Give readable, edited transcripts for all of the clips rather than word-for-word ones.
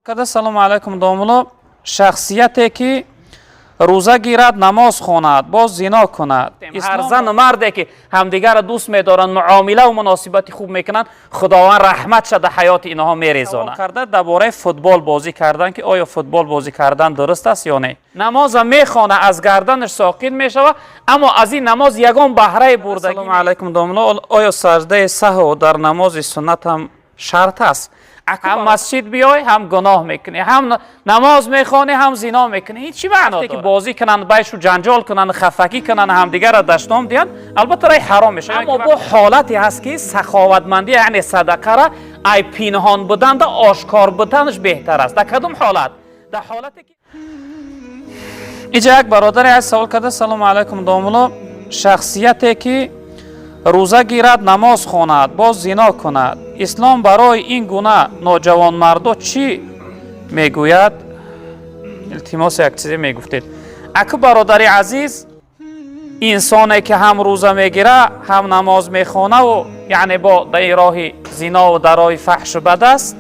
Карда салому алайкум домулло. Шахсияте ки рӯза гирад, намоз хонад, боз зино кунад. Ҳар зану марде ки ҳамдигарро дӯст медоранд, муомила ва муносибати хуб мекунанд, Худованд раҳматша дар ҳаёти инҳо мерезонад. Карда дар бораи футбол бозӣ кардан, ки оё футбол бозӣ кардан дуруст аст ё не? Намоза мехона, аз гарданаш соқит мешавад, аммо аз ин намоз ягон баҳрае бурдагӣ. Салому алайкум домулло. Оё саждаи саҳв дар намози суннат ҳам шарт аст? Ҳам масҷид биёй, ҳам гуноҳ мекунӣ, ҳам намоз мехонӣ, ҳам зино мекунӣ. Ин чӣ маъно дорад? Ки бозӣ кунанд, байшу ҷанҷол кунанд, хафагӣ кунанд, ҳамдигарро дашном диҳанд, албатта рай ҳаром мешавад. Аммо бо ҳолате ҳаст, ки саховатмандӣ, яъне садақара ай пинҳон буданда ошкор буданаш беҳтар аст. Дар кадом ҳолат? Дар ҳолате ки иҷа як бародаре аз савол карда: салому алайкум домулло. Шахсияте ки рӯза гирад, намоз хонад, боз зино кунад, ислом барои ин гуна ноҷавонмардо чӣ мегӯяд? Илтимос, як чизе мегуфтед. Аку, бародари азиз, инсоне ки ҳам рӯза мегира, ҳам намоз мехонаву яъне бо дар роҳи зинову дар роҳи фаҳшу бад аст,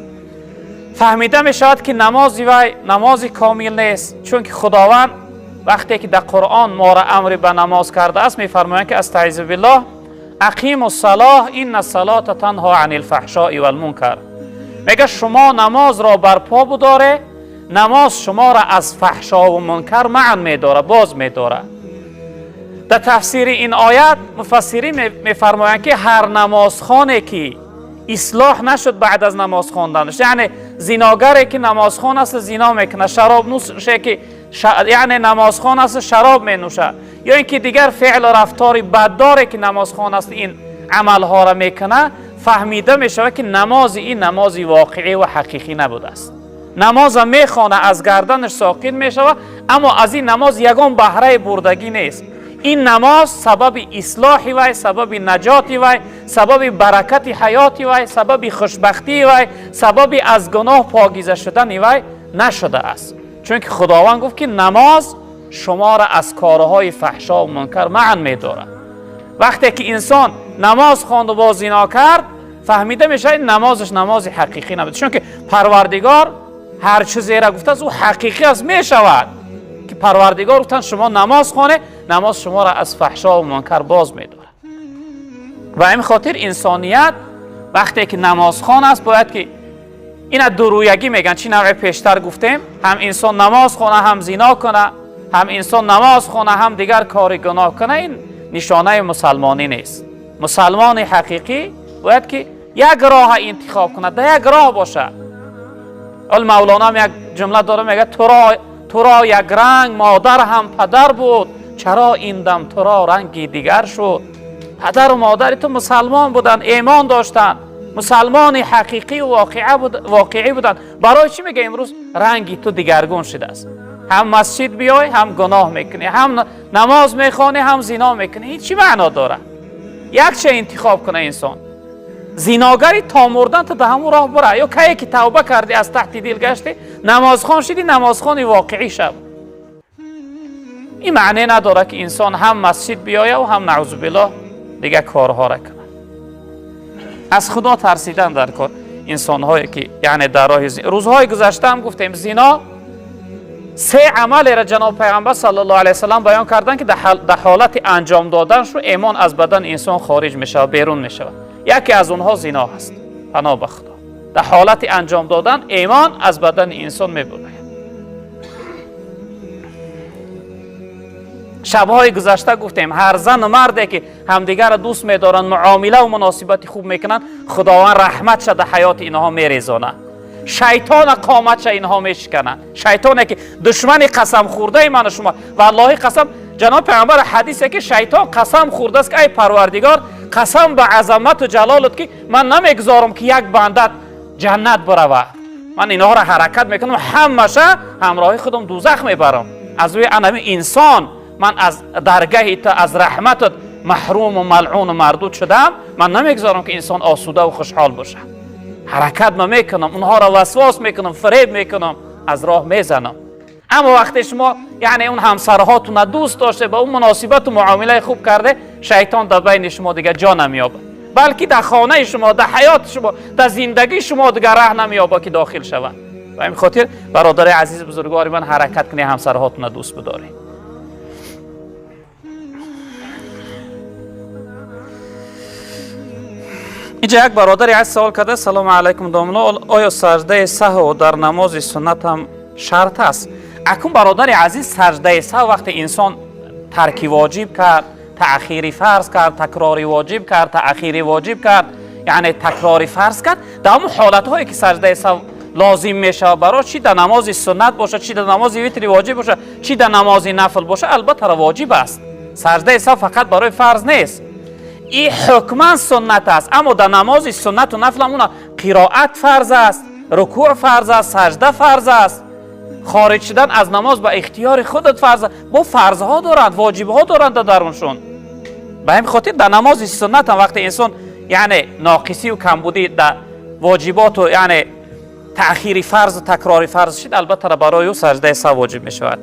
фаҳмида мешавад, ки намози вай намози комил нест. Чунки Худованд вақте ки дар Қуръон моро амри ба намоз кардааст, мефармоянд ки астаизу биллоҳ: ақиму салоҳ инна салота танҳо ани лфаҳшои валмункар. Мега, шумо намозро барпо будоре, намоз шуморо аз фаҳшову мункар маън медора, боз медора. Дар тафсири ин оят муфассирин мефармоянд, ки ҳар намозхоне ки ислоҳ нашуд баъд аз намоз хонданаш, яъне зиногаре ки намозхон аст, зино мекунад, шаробнӯше ки яъне намозхон аст, шароб менӯшад, ё ин ки дигар феълу рафтори баддоре ки намозхон аст, ин амалҳоро мекунад, фаҳмида мешавад, ки намози ин намози воқеӣ ва ҳақиқӣ набудааст. Намоза мехона, аз гарданаш соқит мешавад, аммо аз ин намоз ягон баҳрае бурдагӣ нест. Ин намоз сабаби ислоҳи вай, сабаби наҷоти вай, сабаби баракати ҳаёти вай, сабаби хушбахтии вай, сабаби аз гуноҳ покиза шудани вай нашудааст. Чунки Худованд гуфт, ки намоз шуморо аз корҳои фаҳшо мункар маън медорад. Вақте ки инсон намоз хонду боз зино кард, фаҳмида мешавад, намозаш намози ҳақиқӣ набуд. Чунки Парвардигор ҳар чизеро гуфтааст, ӯ ҳақиқӣ аст. Мешавад, ки Парвардигор гуфтанд, шумо намоз хоне, намоз шуморо аз фаҳшо мункар боз медорад. Ва ҳамин хотир инсоният вақте ки намозхон аст, бояд ки ина дурӯягӣ мегӯянд. Чӣ навъе пештар гуфтем: ҳам инсон намоз хона, ҳам зино куна, ҳам инсон намоз хона, ҳам дигар кори гуноҳ куна, ин нишонаи мусалмонӣ нест. Мусалмони ҳақиқӣ бояд ки як роҳа интихоб кунад, дар як роҳ бошад. Ол Мавлонаам як ҷумла дора, мегӯяд: туро як ранг модар ҳам падар буд, чаро ин дам туро ранги дигар шуд? Падару модари ту мусалмон буданд, эмон доштанд, мусалмони ҳақиқӣ воқеӣ буданд. Барои чӣ, мега, имрӯз ранги ту дигаргун шудааст? Ҳам масҷид биёй, ҳам гуноҳ мекунӣ, ҳам намоз мехонӣ, ҳам зино мекунӣ. Ин чӣ маъно дорад? Якча интихоб куна инсон. Зиногари то мурдан ту да ҳамун роҳ бура, ё кае ки тавба кардӣ, аз таҳти дил гаштӣ, намозхон шидӣ, намозхони воқеӣ шав. Ин маъне надорад, ки инсон ҳам масҷид биёяву ҳам, наъузубиллоҳ, дигар корҳоро кунад. Аз Худо тарсидан дар кор. Инсонҳое ки яъне дар роҳи, рӯзҳои гузашта ҳам гуфтем, зино се амалеро ҷаноб Пайғамбар саллаллоҳу алайҳи васаллам баён карданд, ки дар ҳолати анҷом доданшу эмон аз бадани инсон хориҷ мешавад, берун мешавад. Яке аз онҳо зино ҳаст, паноҳ ба Худо. Дар ҳолати анҷом додан эмон аз бадани инсон мебурояд. Шабҳои гузашта гуфтем, ҳар зану марде ки ҳамдигарро дӯст медоранд, муомила ва муносибати хуб мекунанд, Худованд раҳматша дар ҳаёти инҳо мерезонад, шайтона қоматша инҳо мешикананд, шайтоне ки душмани қасамхӯрдаи ману шумо. Валлоҳи қасам, ҷаноб Пайғамбар ҳадисе ки шайтон қасам хӯрдааст, ки ай Парвардигор, қасам ба азамату ҷалолат, ки ман намегузорам, ки як бандат ҷаннат барава. Ман инҳоро ҳаракат мекунам, ҳамаша ҳамроҳи худам дузах мебарам. Аз рӯи анами инсон ман аз даргаҳи ту, аз раҳматат маҳруму малъуну мардуд шудам. Ман намегузорам, ки инсон осудаву хушҳол бошад. Ҳаракат ма мекунам, онҳоро васвос мекунам, фиреб мекунам, аз роҳ мезанам. Аммо вақте шумо яъне он ҳамсарҳотуна дӯст доште, ба он муносибату муомилаи хуб карде, шайтон дар байни шумо дигар ҷо намеёбад, балки дар хонаи шумо, дар ҳаёти шумо, дар зиндагии шумо дигар раҳ намеёбад, ки дохил шавад. Ба ҳамин хотир бародари азиз, бузургвори ман, ҳаракат кунед, ҳамсарҳотонро дӯст бидоред. Инҷа як бародари азиз савол карда: салому алайкум домулло, оё саҷдаи саҳв дар намози суннат ҳам шарт аст? Акун бародари азиз, саҷдаи саҳв вақте инсон тарки воҷиб кард, таъхири фарз кард, такрори воҷиб кард, таъхири воҷиб кард, яъне такрори фарз кард, дар ҳамон ҳолатҳое ки саҷдаи саҳв лозим мешавад барош, чӣ дар намози суннат бошад, чӣ дар намози витри воҷиб бошад, чӣ дар намози нафл бошад, албатта воҷиб аст. Саҷдаи саҳв фақат барои фарз нест, ин ҳукман суннат аст. Аммо дар намози суннату нафл ҳам уна қироат фарз аст, рукӯъ фарз аст, саҷда фарз аст, хориҷ шудан аз намоз ба ихтиёри худат фарз аст. Бо фарзҳо доранд, воҷибҳо доранд дар даруншон. Ба ҳамин хотир дар намози суннат ҳам вақте инсон яъне ноқисию камбудӣ дар воҷиботу яъне таъхири фарзу такрори фарз шид, албатта барои ӯ саҷдаи саҳв воҷиб мешавад.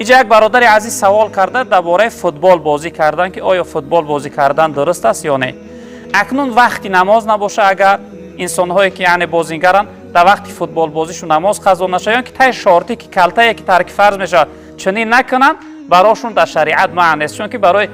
Инҷа як бародари азиз савол карда дар бораи футбол бозӣ кардан, ки оё футбол бозӣ кардан дуруст аст ё не. Акнун вақти намоз набоша, агар инсонҳое ки яъне бозигаранд, дар вақти футболбозишу намоз қазо нашавад, ё ки таи шортӣ ки калтае ки тарки фарз мешавад чунин накунанд, барошон дар шариат манъ нест, чунки барои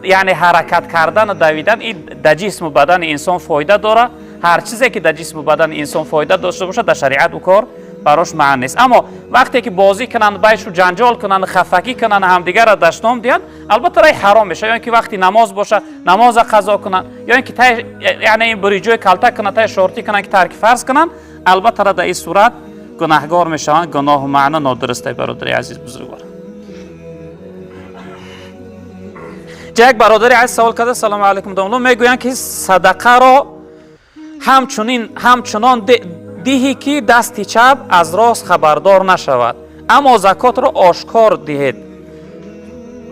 яъне ҳаракат кардану давидан ин дар ҷисму бадани инсон фоида дорад. Ҳар чизе ки дар ҷисму бадани инсон фоида дошта бошад, дар шариат ӯ кор барош манъ нест. Аммо вақте ки бозӣ кунанд, байшу ҷанҷол кунанд, хафагӣ кунанд, ҳамдигарро дашном диҳанд, албатта рай ҳаром мешавад. Ё ин ки вақти намоз боша, намоза қазо кунанд, ё ин ки яъне ин буриҷои калта кунанд, тай шортӣ кунанд, ки тарки фарз кунанд, албатта дар ин сурат гунаҳгор мешаванд. Гуноҳу маъно нодурустай, бародари азиз бузургвор. Ҷа як бародари азиз савол карда: салому алайкум домулло, мегӯянд ки садақаро ҳамчунин ҳамчунон диҳӣ ки дасти чап аз рост хабардор нашавад, аммо закотро ошкор диҳед.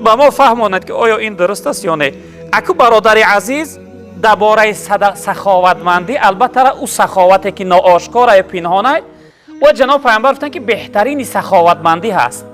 Ба мо фаҳмонед ки оё ин дуруст аст ё не. Аку бародари азиз, дар бораи саховатмандӣ, албатта ӯ саховате ки ноошкора ё пинҳона, ва ҷаноб пайғамбар гуфтанд ки беҳтарини саховатмандӣ ҳаст.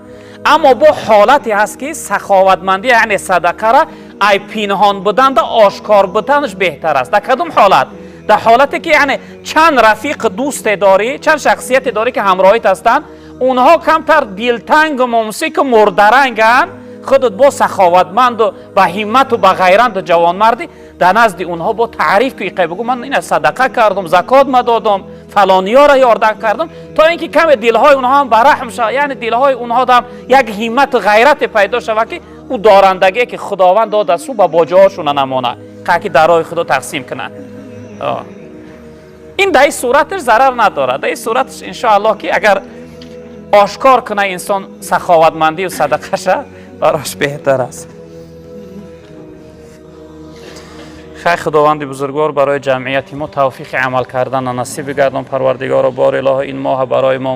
Аммо бо ҳолате ҳаст ки саховатмандӣ яъне садақара ай пинҳон буданда ошкор буданаш беҳтар аст. Дар кадом ҳолат? Дар ҳолате ки яъне чанд рафиқ дӯсте дорӣ, чанд шахсияте дорӣ ки ҳамроҳит ҳастанд, онҳо камтар дилтангу мумсику мурдаранганд, худат бо саховатманду ба ҳиммату ба ғайранту ҷавонмардӣ, дар назди онҳо бо таъриф ки иқай бигӯ: ман ина садақа кардум, закот ма додум, фалониёро ёрдам кардум, то ин ки каме дилҳои онҳо ҳам бараҳм шавад, яъне дилҳои онҳо ҳам як ҳиммату ғайрате пайдо шавад, ки ӯ дорандагие ки Худованд додааст ӯ ба боҷоҳошона намонад, ки дар роҳи Худо тақсим кунад. Ин дар ин сураташ зарар надорад. Дар ин сураташ иншоаллоҳ ки агар ошкор кунад инсон саховатмандию садақаша, барош беҳтар аст. Хай, Худованди бузургвор барои ҷамъияти мо тавфиқи амал карданро насиб бигардон. Парвардигоро, бори илоҳо, ин моҳа барои мо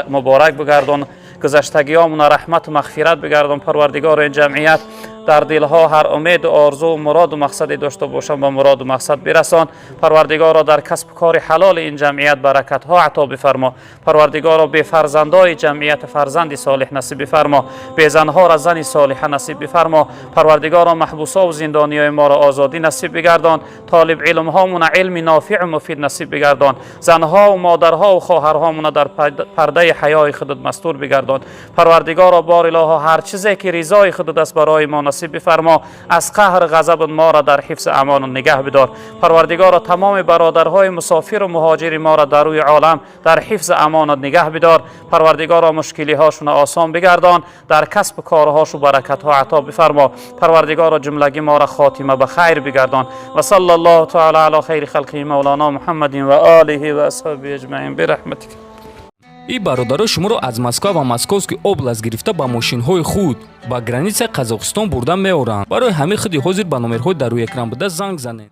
муборак бигардон, гузаштагиҳомона раҳмату мағфират бигардон. Парвардигоро, ин ҷамъият дар дилҳо ҳар умеду орзу, муроду мақсаде дошта бошанд, ба муроду мақсад бирасон. Парвардигоро, дар касбу кори ҳалоли ин ҷамъият баракатҳо ато бифармо. Парвардигоро, бефарзандои ҷамъият фарзанди солиҳ насиб бифармо, безанҳоро зани солиҳа насиб бифармо. Парвардигоро, маҳбусову зиндониёи моро озодӣ насиб бигардон, толибилмҳомона илми нофиъу муфид насиб бигардон, занҳову модарҳову хоҳарҳомона дар пардаи ҳаёи худат мастур бигардон. Парвардигоро, бор илоҳо, ҳар чизе ки ризои худат аст барои мо насиб бифармо, аз қаҳр ғазаб моро дар ҳифзи амону нигаҳ бидор. Парвардигоро, тамоми бародарҳои мусофиру муҳоҷири моро дар рӯи олам дар ҳифзи амонат нигаҳ бидор. Парвардигоро, мушкилиҳошонро осон бигардон, дар касбу корҳошу баракатҳо ато бифармо. Парвардигоро, ҷумлагӣ моро хотима ба хайр бигардон. Ва салла аллоҳу таала ало хайри халқиҳи мавлоно Муҳаммадин ва олиҳи ва асҳобиҳи аҷмаин бираҳматик. Ин бародаро шуморо аз Москва ва Московский область гирифта, ба мошинҳои худ ба границаи Қазоқистон бурда меоранд. Барои ҳамин худи ҳозир ба номерҳои дар рӯи экран буда занг занед.